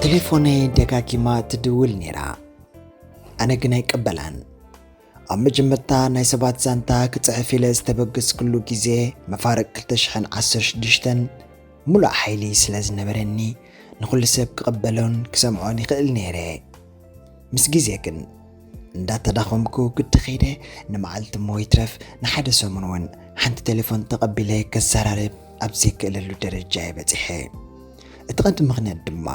ቴሌፎነይ ደጋጊማ ትድውል ነይራ፣ ኣነ ግን ኣይቀበላን። ኣብ መጀመርታ ናይ ሰባት ዛንታ ክጽሕፍ ኢለ ዝተበገስኩሉ ግዜ፣ መፋርቕ ክልተ ሽሕን ዓሰርተ ሽዱሽተን፣ ምሉእ ሓይሊ ስለ ዝነበረኒ፣ ንኹሉ ሰብ ክቕበሎን ክሰምዖን ይኽእል ነይረ። ምስ ግዜ ግን እንዳተዳኸምኩ ግዲ ከይደ፣ ንመዓልቲ እሞ ይትረፍ ንሓደ ሰሙን እውን ሓንቲ ቴሌፎን ተቐቢለ ከዘራርብ ኣብ ዘይክእለሉ ደረጃ እየ በጺሐ። እቲ ቀንዲ ምኽንያት ድማ፣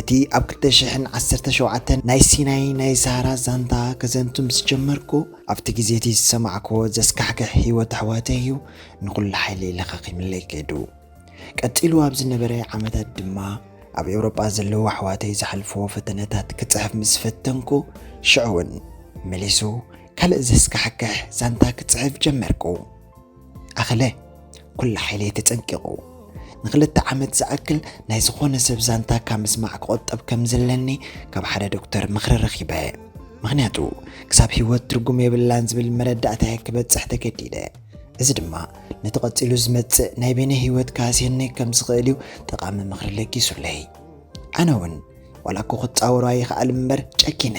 እቲ ኣብ ክልተ ሽሕን ዓሰርተ ሸውዓተን ናይ ሲናይ ናይ ሰሃራ ዛንታ ከዘንቱ ምስ ጀመርኩ፣ ኣብቲ ግዜ እቲ ዝሰማዕክዎ ዘስካሕክሕ ህይወት ኣሕዋተይ እዩ ንኹሉ ሓይለይ ለኻኺምለይ ከይዱ። ቀጺሉ ኣብ ዝነበረ ዓመታት ድማ፣ ኣብ ኤውሮጳ ዘለዉ ኣሕዋተይ ዝሓልፍዎ ፈተነታት ክጽሕፍ ምስ ፈተንኩ፣ ሽዑ እውን መሊሱ ካልእ ዘስካሕክሕ ዛንታ ክጽሕፍ ጀመርኩ። ኣኸለ፣ ኩሉ ሓይለይ ተጸንቂቑ። ንኽልተ ዓመት ዝኣክል ናይ ዝኾነ ሰብ ዛንታ ካብ ምስማዕ ክቑጠብ ከም ዘለኒ ካብ ሓደ ዶክተር ምኽሪ ረኺበ። ምኽንያቱ፣ ክሳብ ህይወት ትርጉም የብላን ዝብል መረዳእታ ክበጽሕ ተገዲደ። እዚ ድማ ነቲ ቀጺሉ ዝመጽእ ናይ በይነ ህይወት ክሃስየኒ ከም ዝኽእል እዩ ጠቓሚ ምኽሪ ለጊሱለይ። ኣነ እውን ዋላ እኮ ክጻወሮ ኣይኽኣል እምበር ጨኪነ፣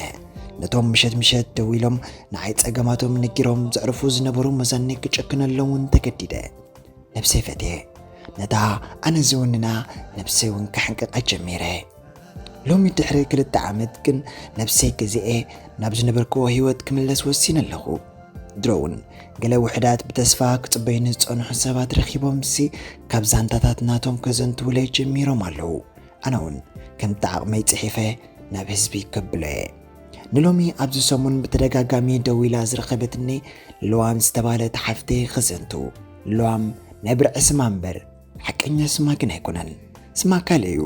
ነቶም ምሸት ምሸት ደው ኢሎም ንዓይ ጸገማቶም ነጊሮም ዘዕርፉ ዝነበሩ መዛኒ ክጨክነሎም እውን ተገዲደ። ነብሰይ ፈትየ፣ ነታ ኣነ ዝውንና ነብሰይ እውን ክሕንቅቃ ጀሚረ። ሎሚ ድሕሪ ክልተ ዓመት ግን ነብሰይ ገዚኤ ናብ ዝነበርክዎ ህይወት ክምለስ ወሲነ ኣለኹ። ድሮ እውን ገለ ውሑዳት ብተስፋ ክጽበዩኒ ዝጸንሑ ሰባት ረኺቦምሲ ካብ ዛንታታት ናቶም ከዘንትዉለይ ጀሚሮም ኣለዉ። ኣነ እውን ከምቲ ዓቕመይ ጽሒፈ ናብ ህዝቢ ከብሎ እየ። ንሎሚ ኣብዚ ሰሙን ብተደጋጋሚ ደው ኢላ ዝረኸበትኒ ልዋም ዝተባህለት ሓፍተይ ክዘንቱ። ልዋም ናይ ብርዒ ስማ እምበር ሓቀኛ ስማ ግን ኣይኮነን። ስማ ካልእ እዩ።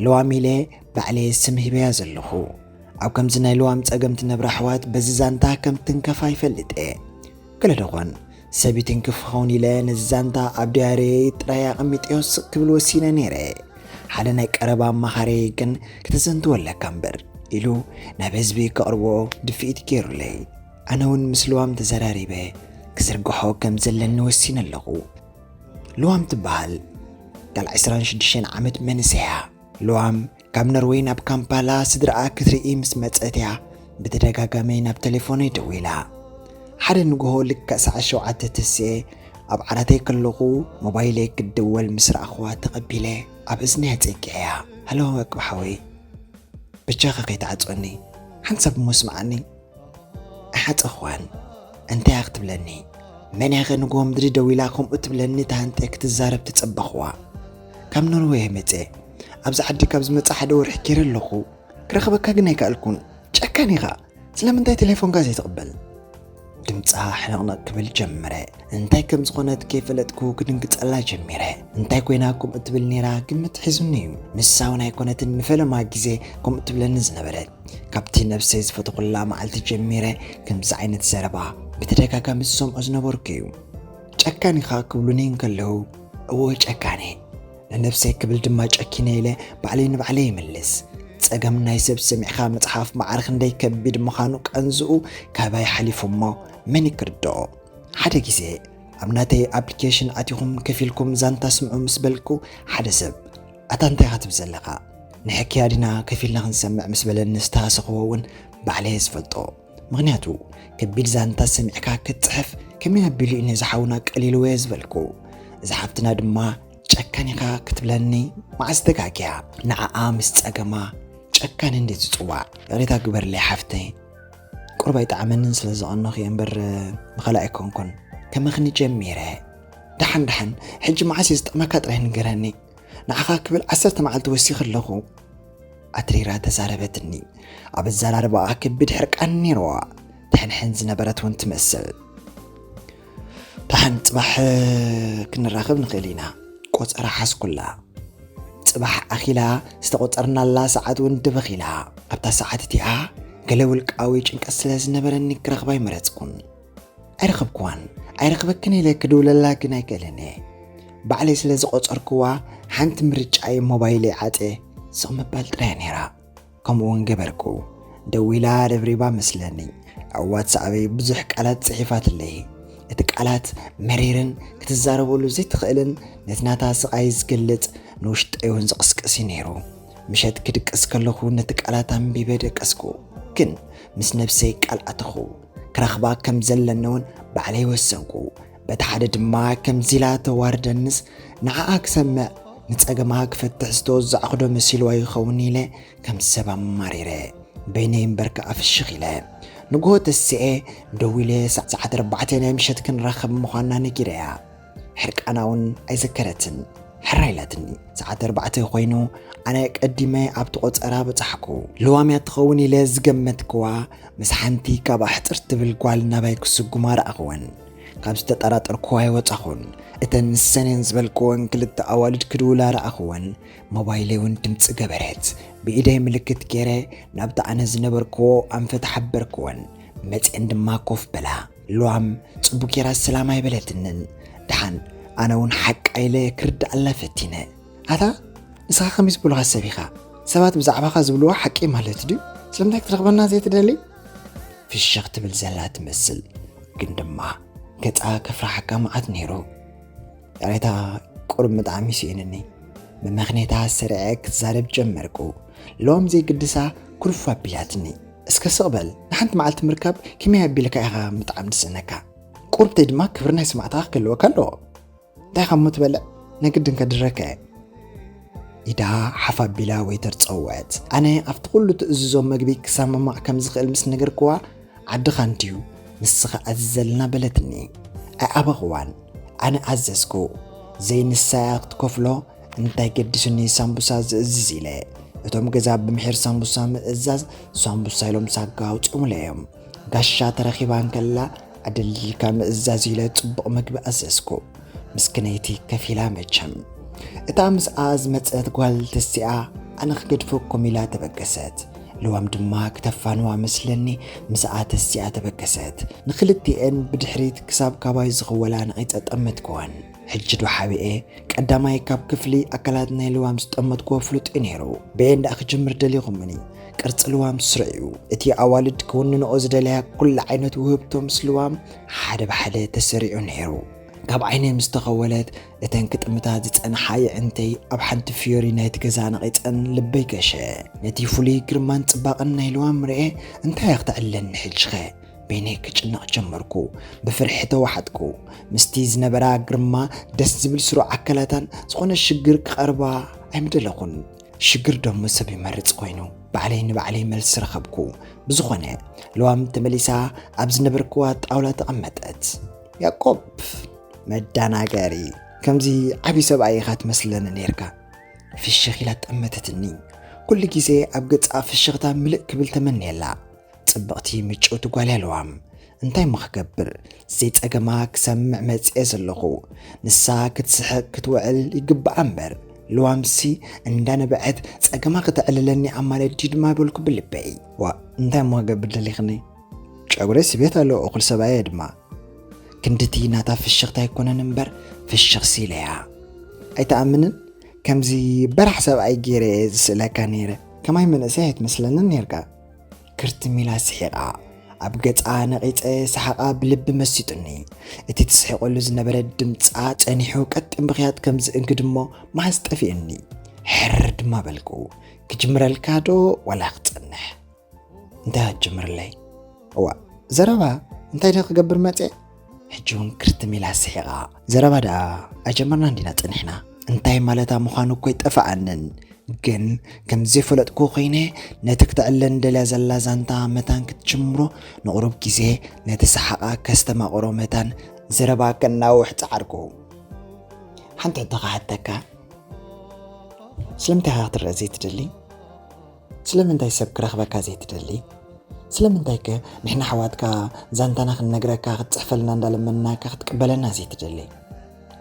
ልዋም ኢለ ባዕለየ ስም ሂበያ ዘለኹ። ኣብ ከምዚ ናይ ልዋም ጸገም ትነብራ ኣሕዋት በዚ ዛንታ ከም ትንከፋ ይፈልጥ እየ። ገለ ደኾን ሰብ ይትንክፍ ክኸውን ኢለ ነዚ ዛንታ ኣብ ዲያርየይ ጥራይ ኣቐሚጠዮ ስቕ ክብል ወሲነ ነይረ። ሓደ ናይ ቀረባ ኣማኻሪየይ ግን፣ "ክተዘንትዎ ኣለካ እምበር" ኢሉ ናብ ህዝቢ ከቕርቦ ድፍኢት ገይሩለይ። ኣነ እውን ምስ ልዋም ተዘራሪበ ክዝርግሖ ከም ዘለኒ ወሲነ ኣለኹ። ልዋም ትበሃል። ጓል ዕስራን ሽዱሽተን ዓመት መንእሰይ እያ። ልዋም ካብ ኖርወይ ናብ ካምፓላ ስድራኣ ክትርኢ ምስ መጸት እያ ብተደጋጋሚ ናብ ቴሌፎነይ ደዊላ። ሓደ ንግሆ ልክዕ ሰዓት ሸውዓተ ተሲኤ ኣብ ዓራተይ ከለኹ ሞባይለይ ክድወል ምስ ረኣኽዋ ተቐቢለ ኣብ እዝነያ ጸጊዐያ። "ሃሎ ዕቁብ ሓወይ፣ በጃኻ ከይትዓጽወኒ፣ ሓንሳብ እሞ ስምዓኒ?" ኣይሓጸኽዋን። እንታይ እያ ክትብለኒ? መን እያ ኸ ንግሆ ምድሪ ደዊላ ከምኡ ትብለኒ? ተሃንጠ ክትዛረብ ተጸበኽዋ። ካብ ኖርወይ እየ መጽየ። ኣብዚ ዓዲ ካብ ዝመጽእ ሓደ ወርሒ ገይረ ኣለኹ። ክረኽበካ ግን ኣይከኣልኩን። ጨካን ኢኻ። ስለምንታይ ቴሌፎንካ ዘይትቕበል? ድምጻ ሕንቕንቕ ክብል ጀመረ። እንታይ ከም ዝኾነት ከይፈለጥኩ ክድንግጸላ ጀሚረ። እንታይ ኮይና ከምኡ ትብል ነይራ ግምት ሒዙኒ እዩ። ንሳ እውን ኣይኮነትን ንፈለማ ግዜ ከምኡ ትብለኒ ዝነበረት። ካብቲ ነብሰይ ዝፈተኹላ መዓልቲ ጀሚረ ከምዚ ዓይነት ዘረባ ብተደጋጋሚ ዝሰምዖ ዝነበርኩ እዩ። ጨካን ኢኻ ክብሉኒ እንከለዉ፣ እወ ጨካን እየ። ንነብሰይ ክብል ድማ ጨኪነ ኢለ ባዕለይ ንባዕለይ ይምልስ። ጸገም ናይ ሰብ ሰሚዕካ ምጽሓፍ ማዕረ ክንደይ ከቢድ ምዃኑ ቀንዝኡ ካባይ ሓሊፉ እሞ መን እዩ ክርድኦ? ሓደ ግዜ ኣብ ናተይ ኣፕሊኬሽን ኣቲኹም ከፊልኩም ዛንታ ስምዑ ምስ በልኩ፣ ሓደ ሰብ፣ "ኣታ እንታይ ኢኻ ትብል ዘለኻ? ንሕክያ ዲና ከፊልና ክንሰምዕ?" ምስ በለኒ ዝተሃሰኽዎ እውን ባዕለይ እየ ዝፈልጦ። ምኽንያቱ ከቢድ ዛንታ ሰሚዕካ ክትጽሕፍ ከመይ ኣቢሉ እዩ ነዚ ሓውና ቀሊልዎ እየ ዝበልኩ። እዛ ሓፍትና ድማ ጨካን ኢኻ ክትብለኒ መዓስ ተጋግያ? ንዓኣ ምስ ጸገማ ጨካን እንዴ ትጽዋዕ? ይቕሬታ ግበርለይ ሓፍተይ። ቁሩብ ኣይጠዓመንን ስለ ዘቐነኹ እየ እምበር፣ ብኻልእ ኣይኮንኩን። ከመኽኒ ጀሚረ። ደሓን ደሓን፣ ሕጂ መዓስ እዩ ዝጥዕመካ ጥራይ ንገረኒ። ንዓኻ ክብል ዓሰርተ መዓልቲ ወሲኸ ኣለኹ። ኣትሪራ ተዛረበትኒ። ኣብ ኣዘራርባኣ ከቢድ ሕርቃን ነይርዋ። ትሕንሕን ዝነበረት እውን ትመስል። ደሓን ጽባሕ ክንራኸብ ንኽእል ኢና። ቆጸራ ሓዝኩላ። ጽባሕ ኣኺላ ዝተቖጸርናላ ሰዓት እውን ድብኽ ኢላ። ኣብታ ሰዓት እቲኣ ገለ ውልቃዊ ጭንቀት ስለ ዝነበረኒ ክረኽባ ኣይመረጽኩን። ኣይረኸብክዋን። ኣይረኽበክን ኢለ ክድውለላ ግን ኣይክእልን እየ። ባዕለይ ስለ ዝቖጸርክዋ ሓንቲ ምርጫ እየ ሞባይለይ ዓጽየ ስቕ ምባል ጥራይ እያ ነይራ። ከምኡ እውን ገበርኩ። ደዊላ ረብሪባ መስለኒ። ኣብ ዋትስኣበይ ብዙሕ ቃላት ጽሒፋትለይ። እቲ ቃላት መሪርን ክትዛረበሉ ዘይትኽእልን ነቲ ናታ ስቓይ ዝገልጽ ንውሽጠይ እውን ዝቕስቅስ እዩ ነይሩ። ምሸት ክድቅስ ከለኹ ነቲ ቃላት ኣንቢበ ደቀስኩ። ግን ምስ ነብሰይ ቃል ኣተኹ። ክረኽባ ከም ዘለኒ እውን ባዕለይ ወሰንኩ። በቲ ሓደ ድማ ከምዚ ኢላ ተዋርደንስ ንዓኣ ክሰምዕ ንጸገማ ክፈትሕ ዝተወዛዕኹ ዶ መሲልዋ ይኸውን ኢለ ከም ሰብ ኣማሪረ በይነይ እምበር ከኣ ፍሽኽ ኢለ። ንግሆ ተሲኤ ደዊለ ሰዓት ኣርባዕተ ናይ ምሸት ክንራኸብ ምዃንና ነጊረያ። ሕርቃና እውን ኣይዘከረትን። ሕራይ ኢላትኒ። ሰዓት ኣርባዕተ ኮይኑ ኣነ ቀዲመ ኣብቲ ቆጸራ በጻሕኩ። ልዋምያ ትኸውን ኢለ ዝገመትክዋ ምስ ሓንቲ ካብ ኣሕጽር ትብል ጓል ናባይ ክስጉማ ረኣኽወን። ካብ ዝተጠራጠርኩ ኣይወጻኹን። እተን ንሰን እየን ዝበልክወን ክልተ ኣዋልድ ክድውላ ረኣኽወን። ሞባይለይ እውን ድምጺ ገበረት። ብኢደይ ምልክት ገይረ ናብቲ ኣነ ዝነበርክዎ ኣንፈት ሓበርክወን። መጺአን ድማ ኮፍ በላ። ልዋም ጽቡቅ ጌራ ሰላም ኣይበለትንን። ደሓን ኣነ እውን ሓቃ ኢለ ክርድኣላ ፈቲነ። ኣታ ንስኻ ከመይ ዝበሉኻ ሰብ ኢኻ? ሰባት ብዛዕባኻ ዝብልዎ ሓቂ ማለት ድዩ? ስለምንታይ ክትረኽበና ዘይትደሊ? ፍሽኽ ትብል ዘላ ትመስል፣ ግን ድማ ገጻ ከፍርሓካ መዓት ነይሩ። ያሬታ ቁሩብ ምጥዓም ይስኢንኒ። መመኽኔታ ሰሪዐ ክዛረብ ጀመርኩ። ሎም ዘይግድሳ ኩርፍ ኣቢላትኒ። እስከ ስቕ በል፣ ንሓንቲ መዓልቲ ምርካብ ከመይ ኣቢልካ ኢኻ ምጥዓም ዝስእነካ? ቁርብተይ ድማ ክብሪ ናይ ሰማዕትኻ ክህልወካ ኣለዎ። እንታይ ኢኻ እሞ ትበልዕ? ነግድን ከድረከ። ኢዳ ሓፍ ኣቢላ ዌይተር ጸወዐት። ኣነ ኣብቲ ኩሉ ትእዝዞ መግቢ ክሰማማዕ ከም ዝኽእል ምስ ነገርክዋ፣ ዓድኻ እንድዩ፣ ንስኻ ኣዝዘልና በለትኒ። ኣይኣበኽዋን። ኣነ ኣዘዝኩ። ዘይንሳያ ክትከፍሎ እንታይ ገዲሱኒ ሳምቡሳ ዝእዝዝ ኢለ። እቶም ገዛ ብምሒር ሳምቡሳ ምእዛዝ ሳምቡሳ ኢሎም ሳጋ ኣውጺኦምለይ እዮም። ጋሻ ተረኺባ እንከላ ኣደልዲልካ ምእዛዝ ኢለ ጽቡቕ መግቢ ኣዘዝኩ። ምስክነይቲ ከፊላ መቸም። እታ ምስኣ ዝመጸት ጓል ተሲኣ ኣነ ክገድፈኩም ኢላ ተበገሰት። ልዋም ድማ ክተፋንዋ መስለኒ ምስኣ ተሲኣ ተበገሰት። ንክልቲኤን ብድሕሪት ክሳብ ካባይ ዝኽወላ ነቒጸ ጠመትክወን። ሕጂ ዶ ሓቢኤ ቀዳማይ ካብ ክፍሊ ኣካላት ናይ ልዋም ዝጠመትክዎ ፍሉጥ እዩ ነይሩ። በየን ደኣ ክጅምር ደሊኹምኒ? ቅርጺ ልዋም ስሩዕ እዩ። እቲ ኣዋልድ ክውንንኦ ዝደለያ ኩሉ ዓይነት ውህብቶ ምስ ልዋም ሓደ ብሓደ ተሰሪዑ ነይሩ። ካብ ዓይነይ ምስ ተኸወለት እተን ክጥምታ ዝጸንሓ የዕንተይ ኣብ ሓንቲ ፍዮሪ ናይቲ ገዛ ነቒጸን ልበይ ገሸ። ነቲ ፍሉይ ግርማን ጽባቐን ናይ ልዋም ርኤ እንታይ እያ ክተዕልለኒ ሕጂኸ? በይነይ ክጭነቕ ጀመርኩ። ብፍርሒ ተዋሓጥኩ። ምስቲ ዝነበራ ግርማ ደስ ዝብል ስሩዕ ኣካላታን ዝኾነ ሽግር ክቐርባ ኣይምደለኹን። ሽግር ደሞ ሰብ ይመርጽ ኮይኑ ባዕለይ ንባዕለይ መልሲ ረኸብኩ። ብዝኾነ ልዋም ተመሊሳ ኣብ ዝነበርክዋ ጣውላ ተቐመጠት። ያቆብ መዳናገሪ ከምዚ ዓቢ ሰብኣይ ኢኻ ትመስለኒ ነይርካ። ፍሽኽ ኢላ ጠመተትኒ። ኩሉ ግዜ ኣብ ገጻ ፍሽኽታ ምልእ ክብል ተመንየላ። ጽብቕቲ ምጭውቲ ጓል እያ ልዋም። እንታይ እሞ ክገብር? ዘይጸገማ ክሰምዕ መጺኤ ዘለኹ። ንሳ ክትስሕቕ ክትውዕል ይግብኣ እምበር። ልዋምሲ እንዳነበዐት ጸገማ ክተዕልለኒ ኣብ ማለት ድዩ ድማ በልኩ ብልበይ። ዋ፣ እንታይ እሞ ክገብር ደሊኽኒ? ጨጉሪ ስቤት ኣለዎ፣ እኹል ሰብኣየ ድማ። ክንድቲ ናታ ፍሽኽታ ኣይኮነን እምበር ፍሽኽሲ ኢለያ። ኣይትኣምንን? ከምዚ በራሕ ሰብኣይ ገይረ እየ ዝስእለካ ነይረ። ከማይ መንእሰይ ኣይትመስለንን ነይርካ። ክርትም ኢላ ስሒቓ። ኣብ ገጻ ነቒጸ ሰሓቓ ብልቢ መሲጡኒ። እቲ ትስሕቐሉ ዝነበረ ድምጻ ጸኒሑ ቀጢን ብኽያት ከም ዝእንግድ እሞ መዓስ ጠፊእኒ። ሕር ድማ በልኩ። ክጅምረልካ ዶ ዋላ ክጸንሕ? እንታይ ክትጅምርለይ? እዋ፣ ዘረባ እንታይ ዶ ክገብር መጼ? ሕጂ እውን ክርትም ኢላ ስሒቓ። ዘረባ ደኣ ኣይጀመርናን ዲና ጸኒሕና? እንታይ ማለታ ምዃኑ እኮ ኣይጠፍኣንን። ግን ከም ዘይፈለጥኩ ኮይነ ነቲ ክተዕለን ደልያ ዘላ ዛንታ መታን ክትጅምሮ ንቑሩብ ግዜ ነቲ ሰሓቓ ከስተማቕሮ መታን ዘረባ ከናውሕ ጸዓርኩ። ሓንቲ ሕቶ ክሓተካ? ስለምንታይ ኢኻ ክትረአ ዘይትደሊ? ስለምንታይ ሰብ ክረኽበካ ዘይትደሊ? ስለምንታይከ ንሕና ኣሕዋትካ ዛንታና ክንነግረካ ክትጽሕፈልና እንዳለመንናካ ክትቅበለና ዘይትደሊ?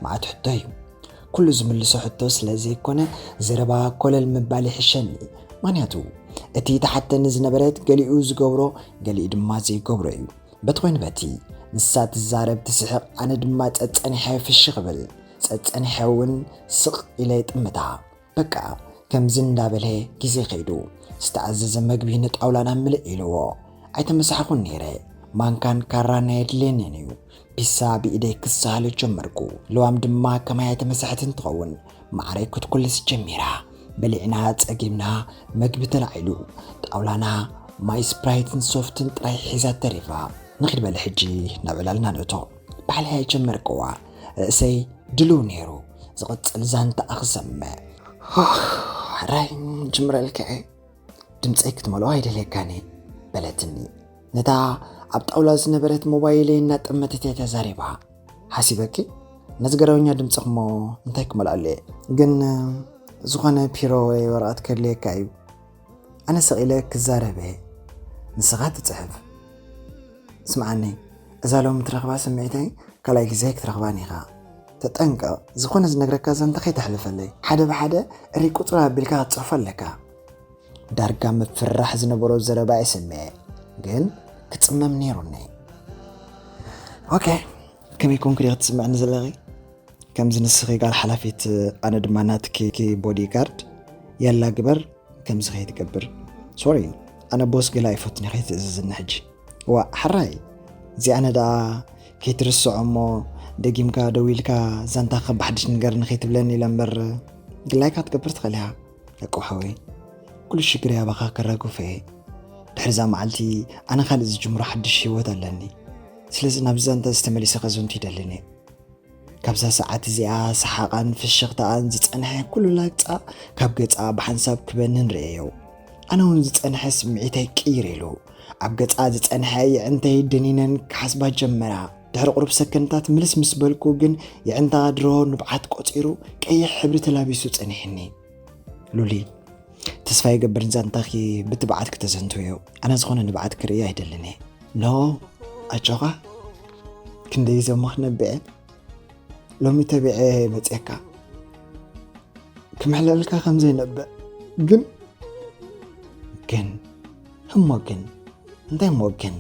መዓት ሕቶ እዩ። ኩሉ ዝምልሶ ሕቶ ስለ ዘይኮነ ዘረባ ኮለል ምባል ይሕሸኒ። ምኽንያቱ እቲ ተሓተኒ ዝነበረት ገሊኡ ዝገብሮ ገሊኡ ድማ ዘይገብሮ እዩ። በቲ ኮይኑ በቲ ንሳ ትዛረብ ትስሕቕ፣ ኣነ ድማ ጸጸኒሐ ፍሽኽ እብል። ጸጸኒሐ እውን ስቕ ኢለ ይጥምታ። በቃ ከምዚ እንዳበለ ግዜ ከይዱ። ዝተኣዘዘ መግቢ ንጣውላና ምልእ ኢልዎ። ኣይተመሳሕኹን ነይረ። ማንካን ካራን ኣየድልየንን እዩ። ፒሳ ብኢደይ ክሰሃሎ ጀመርኩ። ልዋም ድማ ከማይ ኣይተመሳሕትን ትኸውን። ማዕረይ ክትኩልስ ጀሚራ። በሊዕና ጸጊምና፣ መግቢ ተላዒሉ፣ ጣውላና ማይ ስፕራይትን ሶፍትን ጥራይ ሒዛ ተሪፋ። ንኺድ በሊ ሕጂ ናብ ዕላልና ንእቶ። ባዕለይ ጀመርክዋ። ርእሰይ ድልው ነይሩ። ዝቕጽል ዛንታኣ ክሰምዕ። ራይ ጅምረልካ እየ። ድምፀይ ክትመልኦ ኣይደልየካን እየ በለትኒ። ነታ ኣብ ጣውላ ዝነበረት ሞባይለይ እናጠመተት እያ ተዛሪባ። ሓሲበኪ ነዚ ገረበኛ ድምፅኺ እሞ እንታይ ክመልኣሉ እየ? ግን ዝኾነ ፒሮ ወይ ወረቐት ከድልየካ እዩ። ኣነ ሰቒለ ክዛረብ እየ፣ ንስኻ ትፅሕፍ። ስምዓኒ፣ እዛ ሎሚ ትረኽባ ስምዒተይ ካልኣይ ግዜ ክትረኽባን ኢኻ። ተጠንቀቕ፣ ዝኾነ ዝነግረካ ዛንታ ከይተሕልፈለይ። ሓደ ብሓደ እሪ ቁጽሪ ኣቢልካ ክትጽሕፎ ኣለካ። ዳርጋ ምፍርራሕ ዝነበሮ ዘረባ እየ ሰሚዐ፣ ግን ክጽመም ነይሩኒ። ኦኬ፣ ከመይ ኮንኩ ዲኺ ትስምዕኒ ዘለኺ? ከምዚ ንስኺ ጓል ሓላፊት፣ ኣነ ድማ ናትኪ ቦዲ ጋርድ። የላ ግበር፣ ከምዚ ከይትገብር። ሶሪ፣ ኣነ ቦስ ገለ ኣይፈቱን እየ፣ ከይትእዝዝኒ ሕጂ። ዋ፣ ሕራይ፣ እዚኣ ነዳ ከይትርስዖ እሞ ደጊምካ ደዊልካ ዛንታ ካብ ሓድሽ ንገርኒ ከይትብለኒ ኢለ እምበር፣ ግላይካ ክትገብር ትኽእል ኢኻ። ደቂ ሓወይ፣ ኩሉ ሽግር ኣባኻ ከራግፎ እየ። ድሕሪ እዛ መዓልቲ ኣነ ካልእ ዝጅምሮ ሓድሽ ህይወት ኣለኒ። ስለዚ ናብዚ ዛንታ እዚ ተመሊሰ ከዘንቱ ይደልን እየ። ካብዛ ሰዓት እዚኣ ሰሓቓን ፍሽኽታኣን ዝጸንሐ ኩሉ ላግጻ ካብ ገጻ ብሓንሳብ ክበንን ርእየዮ። ኣነ እውን ዝጸንሐ ስምዒተይ ቅይር ኢሉ፣ ኣብ ገጻ ዝጸንሐ የዕንተይ ደኒነን ክሓስባ ጀመራ። ድሕሪ ቁሩብ ሰከንድታት ምልስ ምስ በልኩ ግን፣ የዕንታ ድሮ ንብዓት ቆጺሩ ቀይሕ ሕብሪ ተላቢሱ ጸኒሕኒ። ሉሊ፣ ተስፋ ይገብር ዛንታኺ ብትብዓት ክተዘንትውዮ። ኣነ ዝኾነ ንብዓት ክርኢ ኣይደልን እየ። ኖ፣ ኣጆኻ፣ ክንደይ ዘሞ ክነብዐ። ሎሚ ተቢዐ መፅየካ። ክምሕለልካ ከም ዘይነብዕ። ግን፣ ግን፣ እሞ ግን፣ እንታይ እሞ ግን?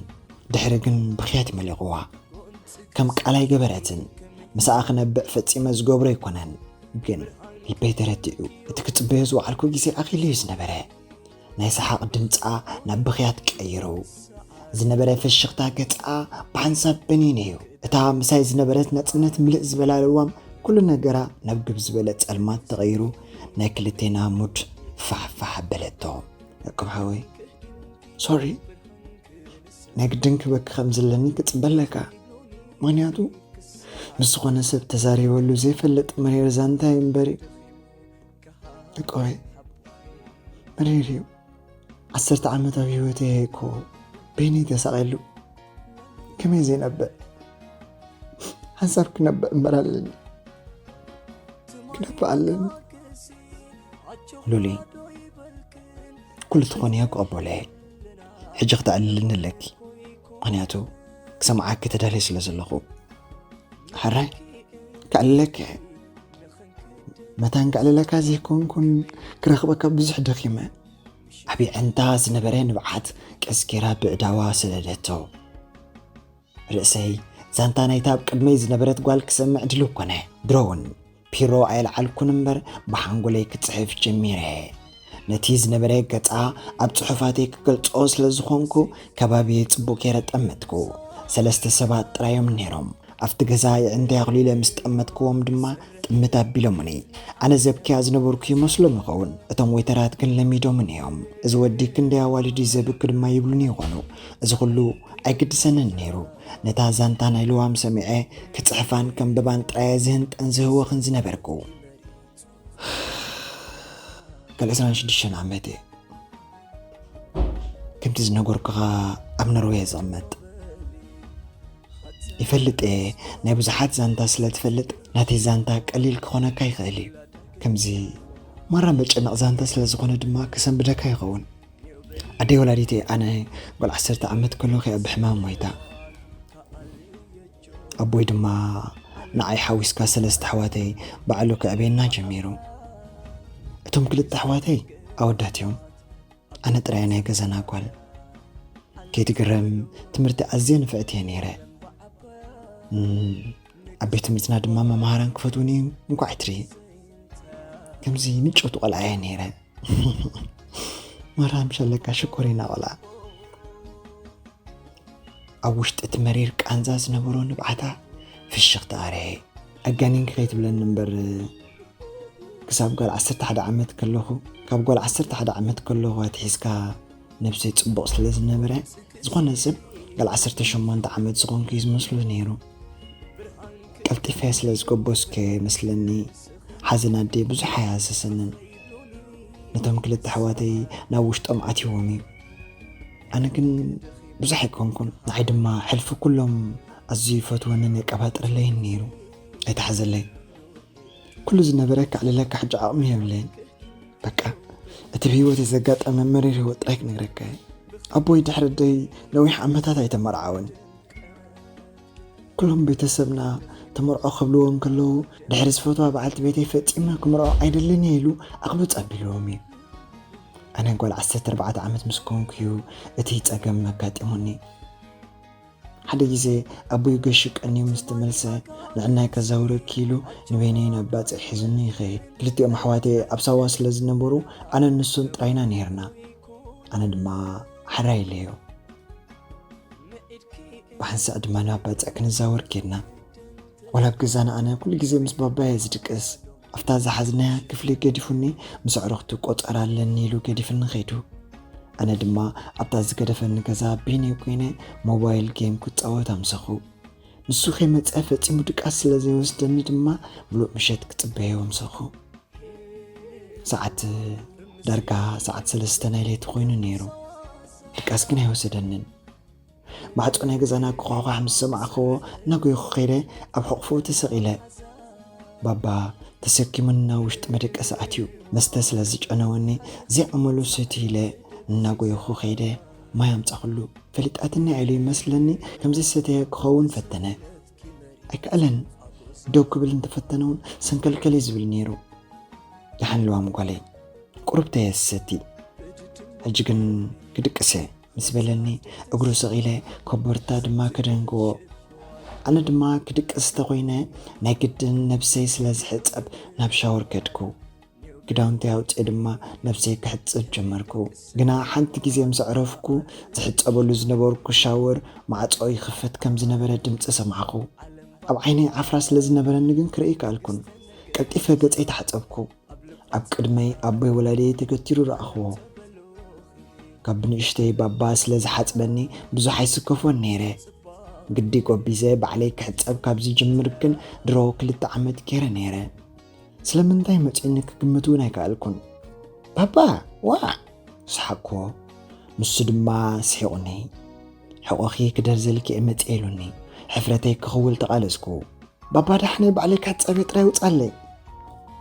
ድሕሪ ግን ብኽያት ይመሊቕዋ። ከም ቃል ኣይገበረትን። ምሳኣ ክነብዕ ፈጺመ ዝገብሮ ኣይኮነን። ግን ልበይ ተረዲኡ። እቲ ክጽበዮ ዝወዓልኩ ግዜ ኣኺሉ እዩ ዝነበረ። ናይ ሰሓቕ ድምጻ ናብ ብኽያት ቀይሩ። ዝነበረ ፍሽኽታ ገጻ ብሓንሳብ በኒኑ እዩ። እታ ምሳይ ዝነበረት ናጽነት ምልእ ዝበላ ልዋም ኩሉ ነገራ ናብ ግብ ዝበለ ጸልማት ተቐይሩ። ናይ ክልቴና ሙድ ፋሕ ፋሕ ኣበለቶ። ያቆብ ሓወይ፣ ሶሪ፣ ናይ ግድን ክበኪ ከም ዘለኒ ክጽበ ኣለካ። ምኽንያቱ ምስ ዝኾነ ሰብ ተዛሪበሉ ዘይፈልጥ መሪር ዛንታ እዩ እምበር እዩ። ደቀወይ፣ መሪር እዩ። ዓሰርተ ዓመት ኣብ ህይወተይ እኮ በይነይ ተሳቒሉ። ከመይ ዘይነብዕ? ሓንሳብ ክነብዕ እምበር ኣለኒ። ክነብዕ ኣለኒ። ሉሊ፣ ኩሉ ትኾንዮ ክቕበሎ እየ። ሕጂ ክተዕልልኒ ኣለኪ። ምኽንያቱ ክሰምዓኪ ተዳልየ ስለ ዘለኹ። ሕራይ፣ ከዕልለኪ እየ። መታን ከዕልለካ ዘይኮንኩን ክረኽበካ ብዙሕ ደኺመ። ኣብ የዕንታ ዝነበረ ንብዓት ቀስ ጌራ ብእዳዋ ሰደደቶ። ርእሰይ ዛንታ ናይታ ኣብ ቅድመይ ዝነበረት ጓል ክሰምዕ ድሉው ኮነ። ድሮ እውን ፒሮ ኣየልዓልኩን እምበር ብሓንጎለይ ክጽሕፍ ጀሚረ። ነቲ ዝነበረ ገጻ ኣብ ጽሑፋተይ ክገልጾ ስለ ዝኾንኩ ከባቢየ ጽቡቕ ገይረ ጠመትኩ። ሰለስተ ሰባት ጥራዮም ነይሮም። ኣብቲ ገዛ የዕንተይ ኣኽሊለ ምስ ጠመትክዎም ድማ ጥምት ኣቢሎምኒ። ኣነ ዘብክያ ዝነበርኩ ይመስሎም ይኸውን። እቶም ወይተራት ግን ለሚዶምን እዮም። እዚ ወዲ ክንደይ ኣዋልድ እዩ ዘብኪ ድማ ይብሉኒ ይኾኑ። እዚ ኩሉ ኣይግድሰንን ነይሩ። ነታ ዛንታ ናይ ልዋም ሰሚዐ ክጽሕፋን ከንብባን ጥራየ ዝህንጠን ዝህወኽን ዝነበርኩ። ገለ ዕስራን ሽዱሽተን ዓመት እየ። ከምቲ ዝነገርኩኻ ኣብ ኖርወይ እየ ዝቕመጥ። ይፈልጥ እየ ናይ ብዙሓት ዛንታ ስለ ትፈልጥ ናተይ ዛንታ ቀሊል ክኾነካ ይኽእል እዩ። ከምዚ ማራ መጨነቕ ዛንታ ስለ ዝኾነ ድማ ከሰንብደካ ይኸውን። ኣደይ ወላዲተይ ኣነ ጓል ዓሰርተ ዓመት ከለኹ እያ ብሕማም ሞይታ። ኣቦይ ድማ ንዓይ ሓዊስካ ሰለስተ ኣሕዋተይ ባዕሉ ከዕብየና ጀሚሩ። እቶም ክልተ ኣሕዋተይ ኣወዳት እዮም። ኣነ ጥራይ ናይ ገዛና ጓል። ከይትግረም ትምህርቲ ኣዝየ ንፍዕቲ እየ ነይረ። እም፣ ኣብ ቤት ትምህርትና ድማ መምሃራን ክፈትውኒ እንኳዕ ኣይትርኢ። ከምዚ ምጭውቲ ቆልዓ እየ ነይረ። ማራ ምሸለካ ሽኮሪና ቆልዓ። ኣብ ውሽጢ እቲ መሪር ቃንዛ ዝነበሮ ንብዓታ ፍሽኽታ ኣርየ። ኣጋኒንኪ ከይትብለኒ እምበር፣ ክሳብ ጓል ዓሰርተ ሓደ ዓመት ከለኹ ካብ ጓል ዓሰርተ ሓደ ዓመት ከለኹ ኣትሒዝካ ነብሰይ ጽቡቕ ስለ ዝነበረ፣ ዝኾነ ሰብ ጓል ዓሰርተ ሸሞንተ ዓመት ዝኾንኩ እዩ ዝመስሎ ነይሩ። ቀልጢፈ ስለ ዝጎበዝኩ መስለኒ፣ ሓዘን ኣደይ ብዙሕ ኣየሃሰሰንን። ነቶም ክልተ ኣሕዋተይ ናብ ውሽጦም ኣትይዎም እዩ። ኣነ ግን ብዙሕ ኣይኮንኩን። ንዓይ ድማ ሕልፊ ኩሎም ኣዝዩ ይፈትወንን የቀባጥረለይን ነይሩ። ኣይትሓዘለይ። ኩሉ ዝነበረ ከዕልለካ ሕጂ ዓቕሚ የብለይን። በቃ፣ እቲ ብህይወት ዘጋጠመ መሪር ህይወት ጥራይ ክነግረካ እየ። ኣቦይ ድሕሪ ኣደይ ነዊሕ ዓመታት ኣይተመርዓወን። ኩሎም ቤተሰብና ተመርዖ ክብልዎ እንከለዉ፣ ድሕሪ ዝፈትዋ በዓልቲ ቤተይ ፈጺመ ክምርዖ ኣይደልን እየ ኢሉ ኣቕብጽ ኣቢልዎም እዩ። ኣነ ጓል ዓሰርተ ኣርባዕተ ዓመት ምስ ኮንኩ እዩ እቲ ጸገም ኣጋጢሙኒ። ሓደ ግዜ ኣቦይ ገሹ ቀንዩ ምስ ተመልሰ፣ ንዕናይ ከዛውረኪ ኢሉ ንበይነይ ናብ ባጽዕ ሒዙኒ ይኸይድ። ክልቲኦም ኣሕዋተይ ኣብ ሳዋ ስለ ዝነበሩ፣ ኣነን ንሱን ጥራይና ነይርና። ኣነ ድማ ሕራይ ኢለዮ። ብሓንሳእ ድማ ናብ ባጽዕ ክንዛወር ኬድና። ዋላ ኣብ ገዛና ኣነ ኩሉ ግዜ ምስ ባባየ ዝድቅስ። ኣብታ ዝሓዝናያ ክፍሊ ገዲፉኒ፣ ምስ ኣዕሩኽቱ ቆጸራ ኣለኒ ኢሉ ገዲፍኒ ኸይዱ። ኣነ ድማ ኣብታ ዝገደፈኒ ገዛ በይነይ ኮይነ ሞባይል ጌም ክጻወት ኣምሰኹ። ንሱ ከይመጸ ፈጺሙ ድቃስ ስለ ዘይወስደኒ ድማ ምሉእ ምሸት ክጽበዮ ኣምሰኹ። ሰዓት ዳርጋ ሰዓት ሰለስተ ናይ ለይቲ ኮይኑ ነይሩ። ድቃስ ግን ኣይወሰደንን። ማዕጾ ናይ ገዛና ክዃዃሕ ምስ ሰማዕክዎ፣ እናጎየኹ ከይደ ኣብ ሕቑፉ ተሰቒለ። ባባ ተሰኪሙኒ ናብ ውሽጢ መደቀሲ ኣትዩ። መስተ ስለ ዝጨነወኒ፣ ዘይኣመሉ ሰትዩ ኢለ እናጎየኹ ከይደ ማይ ኣምጻኹሉ። ፈሊጣትኒ ኢሉ ይመስለኒ፣ ከም ዘይሰተየ ክኸውን ፈተነ። ኣይከኣለን። ደው ክብል እንተፈተነ እውን ሰንከልከል እዩ ዝብል ነይሩ። ደሓን ልዋም ጓለይ፣ ቁሩብ ተየ ዝሰቲ። ሕጂ ግን ክድቅስ እየ ምስ በለኒ፣ እግሩ ስቕ ኢለ ኮቦርታ ድማ ከደንግዎ። ኣነ ድማ ክድቅስ እንተኾይነ፣ ናይ ግድን ነብሰይ ስለ ዝሕጸብ ናብ ሻወር ከድኩ። ክዳውንተይ ኣውፅኤ ድማ ነብሰይ ክሕጽብ ጀመርኩ። ግና ሓንቲ ግዜ ምስ ኣዕረፍኩ፣ ዝሕጸበሉ ዝነበርኩ ሻወር ማዕጾ ይኽፈት ከም ዝነበረ ድምጺ ሰማዕኩ። ኣብ ዓይነይ ዓፍራ ስለ ዝነበረኒ ግን ክርኢ ከኣልኩን። ቀልጢፈ ገጸይ ተሓጸብኩ። ኣብ ቅድመይ ኣቦይ ወላዲየይ ተገቲሩ ረኣኽዎ። ካብ ብንእሽተይ ባባ ስለ ዝሓጽበኒ ብዙሕ ኣይስከፎን ነይረ። ግዲ ጎቢዘ ባዕለይ ክሕጸብ ካብ ዝጅምር ግን ድሮ ክልተ ዓመት ገይረ ነይረ። ስለምንታይ መጺኡኒ ክግምት እውን ኣይከኣልኩን። "ባባ፣ ዋእ!" ሰሓቕክዎ። ንሱ ድማ ስሒቑኒ። "ሕቖኺ ክደርዘልኪ እየ መጺአ" ኢሉኒ። ሕፍረተይ ክኽውል ተቓለስኩ። "ባባ፣ ዳሕነይ ባዕለይ ክሕጸብ እየ፣ ጥራይ ውጻለይ!"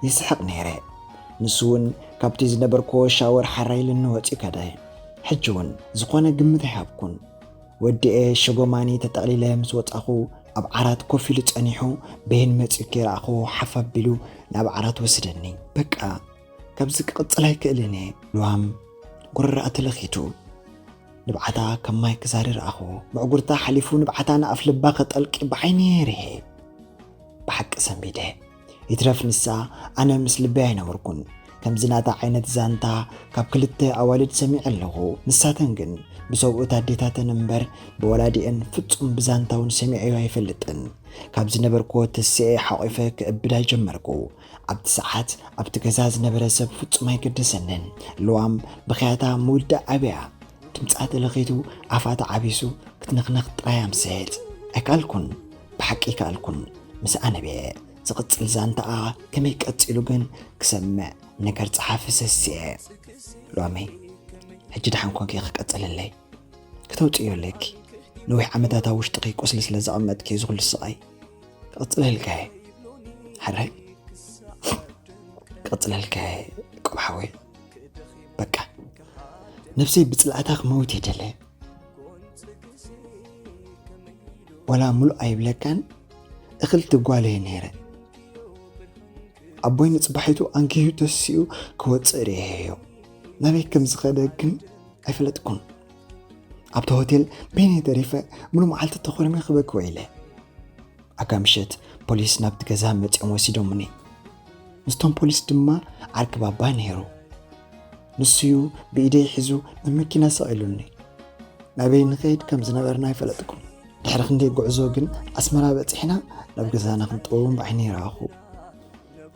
ይስሕቕ ነይረ። ንሱ እውን ካብቲ ዝነበርክዎ ሻወር ሓራይ ኢሉኒ ወጺኡ ከደ። ሕጂ እውን ዝኾነ ግምት ኣይሃብኩን። ወዲኤ ሸጎማኒ ተጠቕሊለ ምስ ወጻኹ፣ ኣብ ዓራት ኮፍ ኢሉ ጸኒሑ፣ በየን መጺኡ ከይረኣኽዎ ሓፍ ኣቢሉ ናብ ዓራት ወሰደኒ። በቃ፣ ካብዚ ክቕጽል ኣይክእልን እየ። ልዋም ጎረረኣ ተለኺቱ። ንብዓታ ከም ማይ ክዛሪ ረኣኽዎ። ምዕጉርታ ሓሊፉ ንብዓታ ንኣፍ ልባ ከጠልቂ ብዓይነይ ርሄ። ብሓቂ ሰንቢደ። ይትረፍ ንሳ፣ ኣነ ምስ ልበይ ኣይነበርኩን። ከምዚ ናታ ዓይነት ዛንታ ካብ ክልተ ኣዋልድ ሰሚዐ ኣለኹ። ንሳተን ግን ብሰብኡት ኣዴታተን እምበር ብወላዲአን ፍጹም ብዛንታ እውን ሰሚዐዮ ኣይፈልጥን። ካብ ዝነበርክዎ ተሲኤ ሓቒፈ ክእብዳ ጀመርኩ። ኣብቲ ሰዓት ኣብቲ ገዛ ዝነበረ ሰብ ፍጹም ኣይገደሰንን። ልዋም ብኽያታ ምውዳእ ኣብያ። ድምጻ ተለኺቱ፣ ኣፋ ተዓቢሱ ክትነኽነኽ ጥራይ ኣምሰየት። ኣይከኣልኩን፣ ብሓቂ ኣይከኣልኩን። ምስ ኣነብየ ዝቕጽል ዛንታኣ ከመይ ቀጺሉ ግን ክሰምዕ ነገር ጸሓፊ ሰሲየ። ሎሚ ሕጂ ደሓን ኮንኪ ክቀጽለለይ። ክተውጽእዮ ኣለኪ። ነዊሕ ዓመታት ኣብ ውሽጥኺ ቁስሊ ስለ ዘቐመጥኪ እዚ ኩሉ ስቓይ። ክቕጽለልካ እየ። ሕራይ ክቕጽለልካ እየ፣ ቆብ ሓወይ። በቃ፣ ነብሰይ ብጽልኣታ ክመውት እየ ደለ። ወላ ምሉእ ኣይብለካን፣ እኽልቲ ጓል እየ ነይረ። ኣቦይ ንጽባሒቱ ኣንጊሁ ተሲኡ ክወጽእ ርእየዮ። ናበይ ከም ዝኸደ ግን ኣይፈለጥኩን። ኣብቲ ሆቴል በይነይ ተሪፈ፣ ሙሉ መዓልቲ ተኾሪመ ክበኪ ውዒለ። ኣጋ ምሸት ፖሊስ ናብቲ ገዛ መጺኦም ወሲዶምኒ። ምስቶም ፖሊስ ድማ ዓርኪ ባባ ነይሩ። ንሱዩ ብኢደይ ሒዙ ናብ መኪና ሰቒሉኒ። ናበይ ንኸይድ ከም ዝነበርና ኣይፈለጥኩን። ድሕሪ ክንደይ ጉዕዞ ግን ኣስመራ በጺሕና ናብ ገዛና ክንጠውም ብዓይነይ ረኣኹ።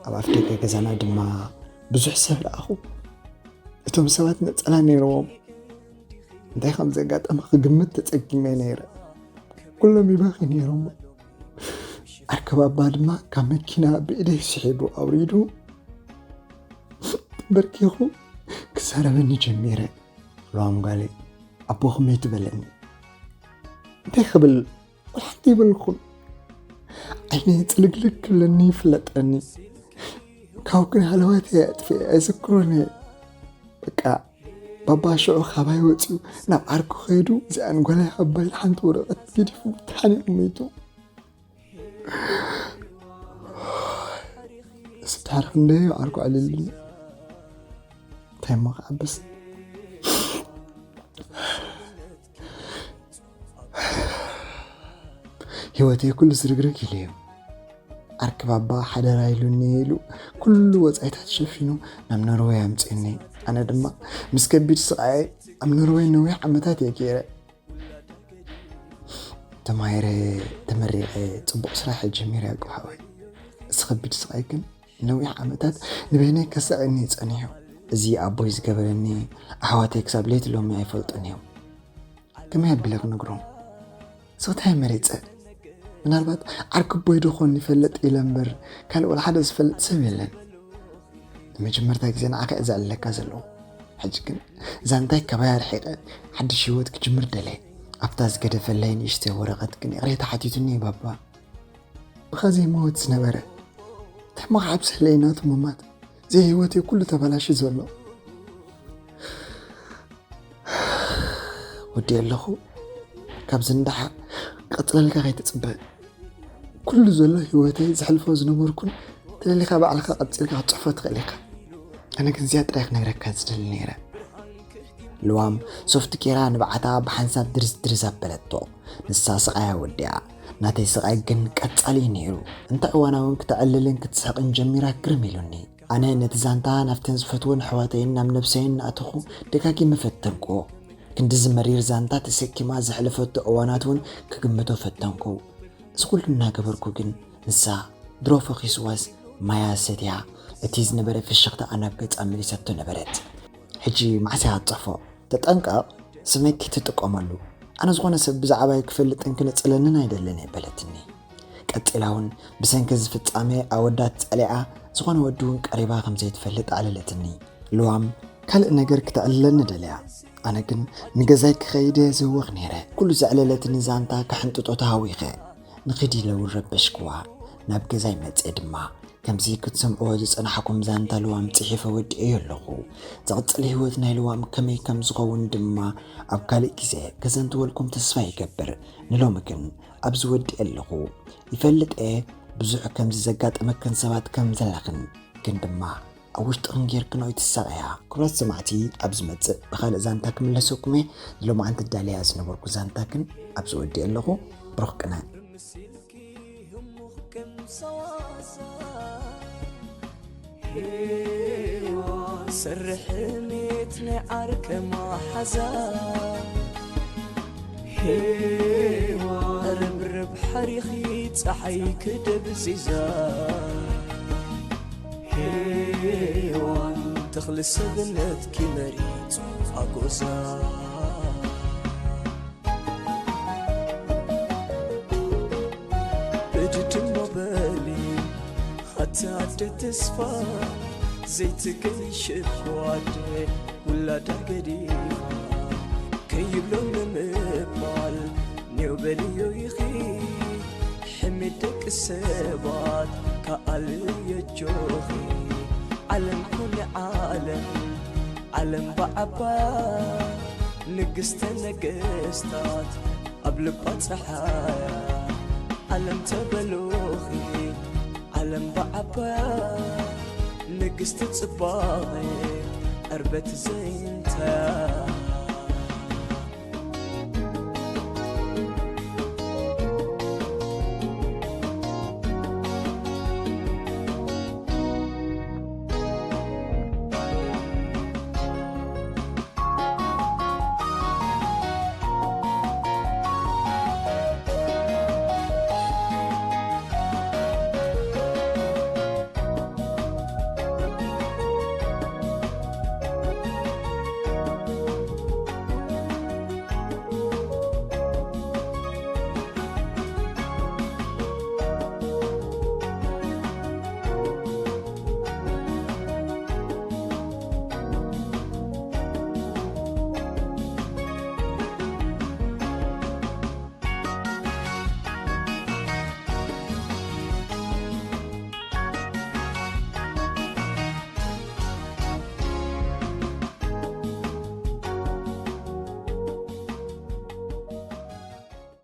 ኣብ ኣፍደገ ገዛና ድማ ብዙሕ ሰብ ረኣኹ። እቶም ሰባት ነጸላ ነይርዎም። እንታይ ከም ዘጋጠመ ክግምት ተጸጊመ ነይረ። ኩሎም ይበኺ ነይሮም። ኣርከባባ ድማ ካብ መኪና ብኢደይ ስሒቡ ኣውሪዱ በርኪኹ ክዛረበኒ ጀሚረ። ሎዋም ጓለይ ኣቦ ከመይ ትበለኒ? እንታይ ክብል ወላ ሓንቲ ይበልኩን። ዓይነይ ጽልግልግ ክብለኒ ይፍለጠኒ። ካብ ግን ሃለዋት ኣጥፊ ኣይዝክሮን እየ። በቃ ባባ ሽዑ ካባይ ወፂኡ ናብ ዓርኩ ከይዱ እዚኣን ጓላይ ኣባይ ሓንቲ ወረቐት ገዲፉ ተሓኒቑ ሚቱ። ስታር ክንደይ ዓርኩ ኣልልኒ። እንታይ እሞ ክዓብስ? ህይወተይ ኩሉ ዝርግርግ ኢሉ እዩ። ኣርክባባ ሓደራ ኢሉኒ ኢሉ ኩሉ ወፃኢታት ሸፊኑ ናብ ኖርወይ ኣምፅእኒ። ኣነ ድማ ምስ ከቢድ ስቃይ ኣብ ኖርወይ ነዊሕ ዓመታት እየ ገይረ። ተማሂረ ተመሪቐ ፅቡቕ ስራሕ ጀሚረ ኣቁሓወይ። እዚ ከቢድ ስቃይ ግን ነዊሕ ዓመታት ንበይነይ ከሳቕየኒ እዩ ጸኒሑ። እዚ ኣቦይ ዝገበረኒ ኣሕዋተይ ክሳብ ለይቲ ሎሚ ኣይፈልጡን እዮም። ከመይ ኣቢለ ክነግሮም? ስቕታይ መሪጸ። ምናልባት ዓርኪ ኣቦይ ዶ ኾን ይፈልጥ ኢለ እምበር ካልእ ወላ ሓደ ዝፈልጥ ሰብ የለን። ንመጀመርታ ግዜ ንዓኻ እየ ዘዕልለካ ዘለኹ። ሕጂ ግን እዛ እንታይ ካባይ ኣርሒቐ ሓድሽ ህይወት ክጅምር ደለየ። ኣብታ ዝገደፈለይ ንእሽተይ ወረቐት ግን ይቕሬታ ሓቲቱኒ እዩ ባባ። ብኻ ዘይመወት ዝነበረ እንታይ ሞ ካብ ስሕለይ ናቱ ምማት ዘይህይወት እዩ ኩሉ ተበላሽ ዘሎ። ወዲ ኣለኹ ካብዚ እንዳሓ ቀፅለልካ ከይትፅበ። ኩሉ ዘሎ ህይወተይ ዘሕልፎ ዝነበርኩን ተለሊኻ ባዕልኻ ቀፂልካ ክትፅሕፎ ትኽእል ኢኻ። ኣነ ግን እዚኣ ጥራይ ክነግረካ ዝደሊ ነይረ። ልዋም ሶፍት ጌራ ንብዓታ ብሓንሳብ ድርዝ ድርዝ ኣበለቶ። ንሳ ስቓያ ወዲኣ፣ ናተይ ስቓይ ግን ቀጻሊ እዩ ነይሩ። እንተ እዋና እውን ክተዕልልን ክትስሕቕን ጀሚራ ግርም ኢሉኒ። ኣነ ነቲ ዛንታ ናብተን ዝፈትወን ኣሕዋተይን ናብ ነብሰይን እናእተኹ ደጋጊመ ፈተንክዎ። ክንድዚ መሪር ዛንታ ተሰኪማ ዘሕለፈቶ እዋናት እውን ክግምቶ ፈተንኩ። እዚ ኩሉ እናገበርኩ ግን ንሳ ድሮ ፈኺስዋስ ማያ ሰትያ እቲ ዝነበረ ፍሽኽታኣ ናብ ገጻ መሊሳቶ ነበረት። ሕጂ መዓስ እያ ክትጽሕፎ? ተጠንቀቕ፣ ስመኪ ትጥቀመሉ። ኣነ ዝኾነ ሰብ ብዛዕባይ ክፈልጥን ክነጽለንን ኣይደልን እየ በለትኒ። ቀጺላ እውን ብሰንኪ እዚ ፍጻሜ ኣወዳት ጸሊኣ ዝኾነ ወዲ እውን ቀሪባ ከም ዘይትፈልጥ ኣዕለለትኒ። ልዋም ካልእ ነገር ክተዕልለኒ ደልያ። ኣነ ግን ንገዛይ ክኸይድ እየ ዝህወኽ ነይረ። ኩሉ ዘዕለለትኒ ዛንታ ክሕንጥጦ ተሃዊኸ። ንኺድ ኢለ እውን ረበሽክዋ። ናብ ገዛይ መጽየ ድማ ከምዚ ክትሰምዕዎ ዝጸናሕኩም ዛንታ ልዋም ጽሒፈ ወዲኤዮ ኣለኹ። ዝቕጽል ህይወት ናይ ልዋም ከመይ ከም ዝኸውን ድማ ኣብ ካልእ ግዜ ከዘንትወልኩም ተስፋ ይገብር። ንሎሚ ግን ኣብዚ ወዲኤ ኣለኹ። ይፈልጥ እየ ብዙሕ ከምዚ ዘጋጠመክን ሰባት ከም ዘለኽን፣ ግን ድማ ኣብ ውሽጥኽን ጌርክን ኣይትሳቐያ። ክቡራት ሰማዕቲ፣ ኣብ ዝመጽእ ብኻልእ ዛንታ ክምለሰኩም እየ። ንሎማዓንቲ ዳልያ ዝነበርኩ ዛንታ ግን ኣብዚ ወዲኤ ኣለኹ። ብሩኽ ቅነ። ሄዋ፣ ሰርሕ ሜት ናይ ዓርከ መሓዛ። ሄዋ፣ ርብርብ ሓሪኺ ጸሓይ ክደብዚዛ። ሄዋን፣ ተኽሊ ሰብነትኪ መሪጹ ኣጎዛ። ብድድሞ በሊ ኣቲ ኣደ ተስፋ ዘይትገይሽ እኮ ኣደ ውላዳ ገዲፋ ከይብሎ ንምባል ኔው በልዮ ኢኺ ሕሜት ደቂ ሰባት ከኣልዮ ጆኺ ዓለም ኩኒ ዓለም ዓለም ብዓባያ ንግስተ ነገስታት ኣብ ልባ ጸሓያ ዓለም ተበሎኺ ዓለም ብዓባያ ንግስቲ ጽባቐ ዕርበት ዘይንተያ